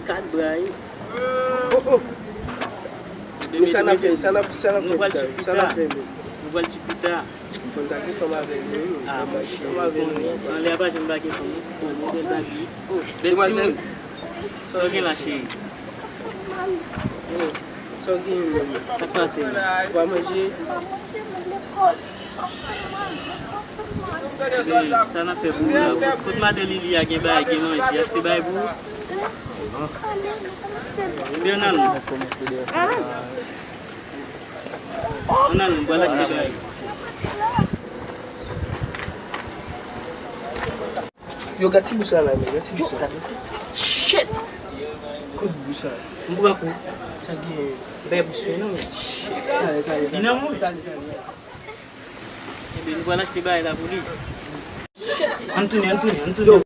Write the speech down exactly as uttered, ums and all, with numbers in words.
Kat bra wi. Oh, oh. Men sa n ap fè, sa n ap, sa n ap fè pita, sa n ap fè men. Nou pral tchipita. Fò n ta gen fanm avè l men wi. Ah, monchè, anlè a pa janm pa gen fanm non. Bon, mwen pral babi. Bèt timoun. Sa w gen la cheri? Sa w gen menm? Sa k pase? Ou pa manje? Sa n ap fè pou ou la? Kot madan Lili a gen bagay, gen manje, achte bagay pou ou? Ebyen ann al. Ann al, nou pral achte bagay. Yo, gad ti bous la la, men, gad ti bous la. Shit! Kot bous la? M pou pran kou. Sa gen? M bay bous mwen non, men. Shit. Talè, talè, Li nan mwen. Talè, talè. Ebyen, nou pral achte bagay la pou li. Shit! Ann tounen, ann tounen, ann Yo,